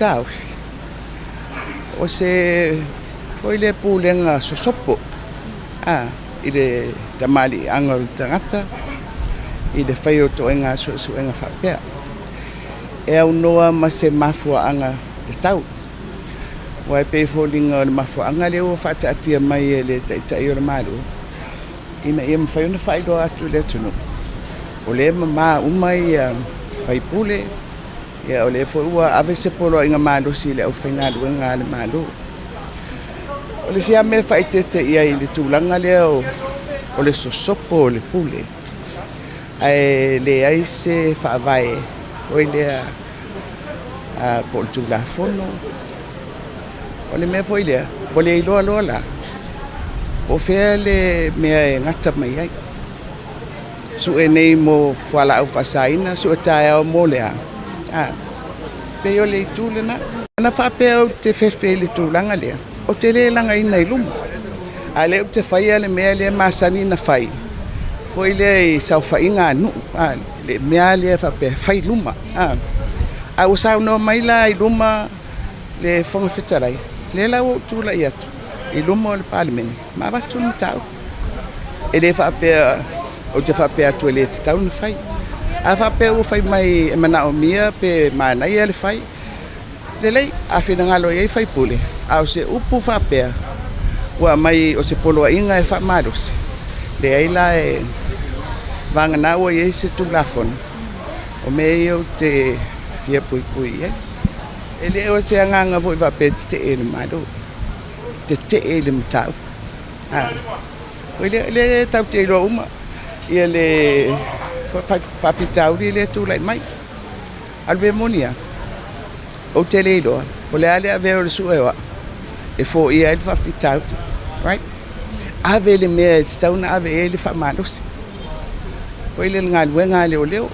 taofi, o se foi lea pulega sosopo a, i le tamaliiaga o le tagata i le fai o ituaiga suesuega faapea. E aunoa ma se mafuaaga tatau. Aua e pei e foliga o le mafuaaga lea ua faataatia mai e le Taitai o le Malo ina ia mafai ona faailoa atu i le atunuu, o lea e mama uma ia faipule, ia o lea foi ua ave se poloaiga malosi i le aufaigaluega a le Malo. O le isi lava mea e faaeteete i ai i le tulaga lea o le sosopo o le pule, ae leai se faavae foi lea po o le Tulafono. O le mea foi lea, ua le iloa loa la, po o fea le mea e gata mai ai. Sue nei mo fualaau faasaina, sue taeao mo le a? A, pei o le itu lena. Ana faapea ou te fefe i le tulaga lea, ou te le lagaina i luma. A o lea ou te faia le mea lea e masani ona fai, foi lea i saofaiga a nuu, a, le mea lava lea faapea e fai i luma. A, a ua saunoa mai la i luma le Fofoga Fetalai, lea la ua ou tulai atu i luma o le Palemene ma avatu le mataupu. E le faapea ou te faapea atu e le tatau ona fai. A faapea ua fai mai e manaomia pe manaia le fai, lelei, a finagalo i ai sui usufono, a o se upu faapea ua aumai o se poloaiga e faamalosi, leai la e vagana ua i ai se Tulafono, o mea ia ou te fia puipui i ai. E le o se agaga foi faapea e tetee i le Malo, tetee i le mataupu. O lea tatou te iloa uma ia le faafitauli lea e tulai mai. A o le mea moni lava, ou te le iloa po o le a le avea o le sue o au e foia ai le faafitauli. Right? Ave le mea e tatau ona ave i ai le faamalosi. Foi lea le galuega a leoleo.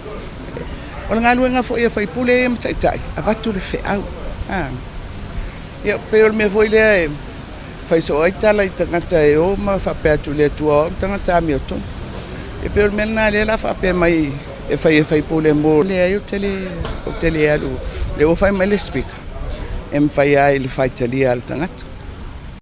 O le galuega foi a faipule ia ma taitai, avatu le feau. Ia, pei o le mea foi lea e fai soo ai tala i tagata e o ma faapea atu i le Atua o au le tagata amiotonu. E pei o le mea lena lea o le a faapea mai e fai e faipule mo. Leai ou te le, ou te le alu. O lea ua fai mai le Speaker, e mafai lava i le faitalia o le tagata.